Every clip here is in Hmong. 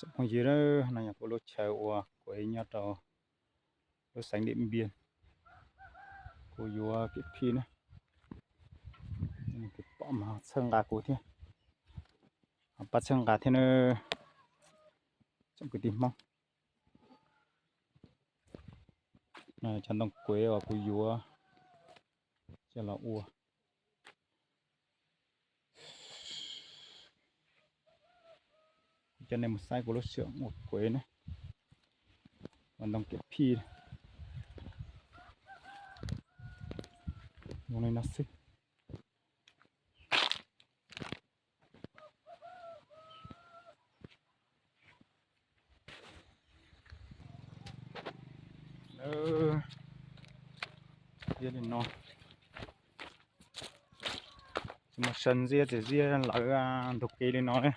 Tsoom phooj ywg, no yog kuv lub chaw uas kuv nyob rau lub xeev Điện Biên, kuv yuav kev phij na. Pom mas txhawb nqa kuv thiab, pab txhawb nqa thiab na tsoom kwv tij Hmoob. Cov ntoo kuev uas kuv yuav coj los ua. Kuv coj nej mus saib kuv lub xyom ua kuev na, ua ntoo kev phij zoo li no xwb. Ziab li no, tsis muaj saw ntxiab ces ziab lawv ntug kev li no na.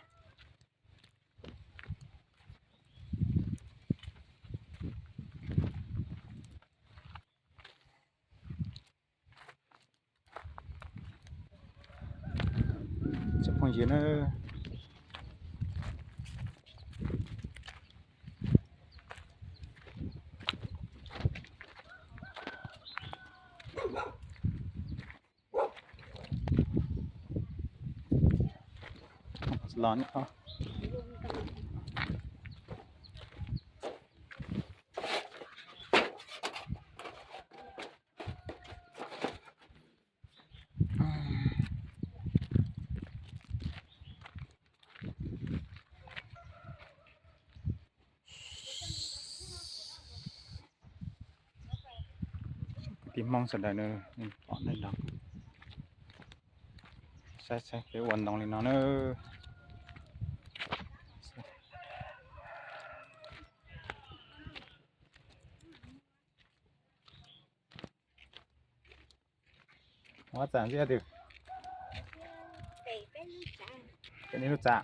Tsoom phooj ywg na, los Kwv tij Hmoob sawv daws na, pom nej los saib saib peb ua ntoo li no na. Ua txam ntxiab twg? Pem nej lub txam.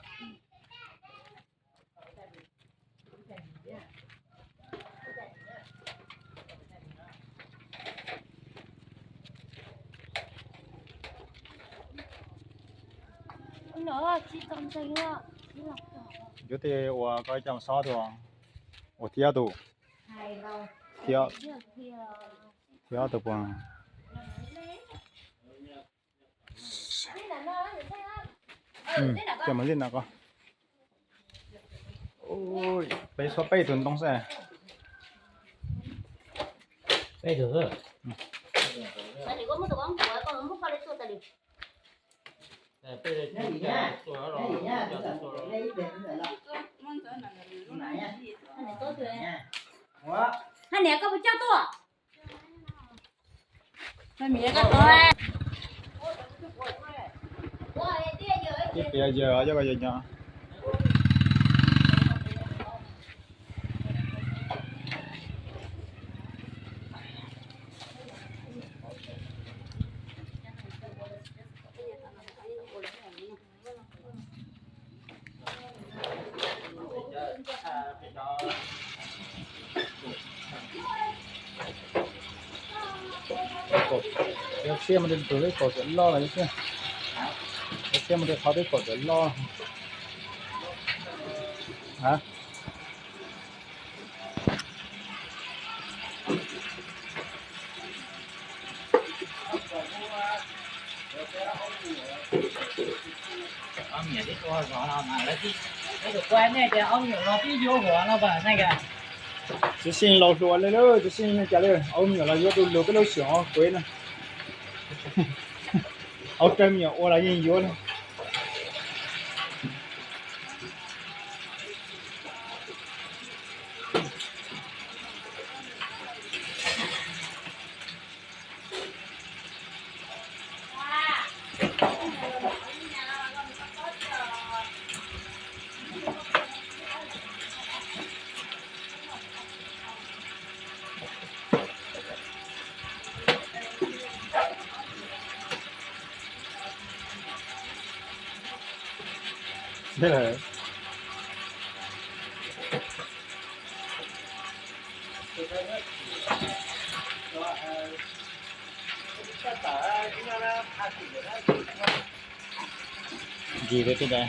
Yuav tej uas koj coj mus xob tuaj, ua thiab tus, thiab, thiab tus puas. Coj mus li no ko. Peb xob peb tus ntoo xwb. Peb tus xwb. Hab niam koj puas coj tuaj? Ib pliag yawg, yawg nyob. Xiab mus rau tus ib kaum tawm loj los xwb. Xiab mus rau qhov ib kaum tawm loj. Txiv xyeej laus hluas li lawm, txiv xyeej cas li, aub me nyuam los yuav du lug peb lub xyoo kuv na. Aub rab me nyuam ua los yeej yuav li. Ncig rau tej ntawd.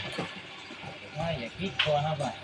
Yog kib txhua no mas,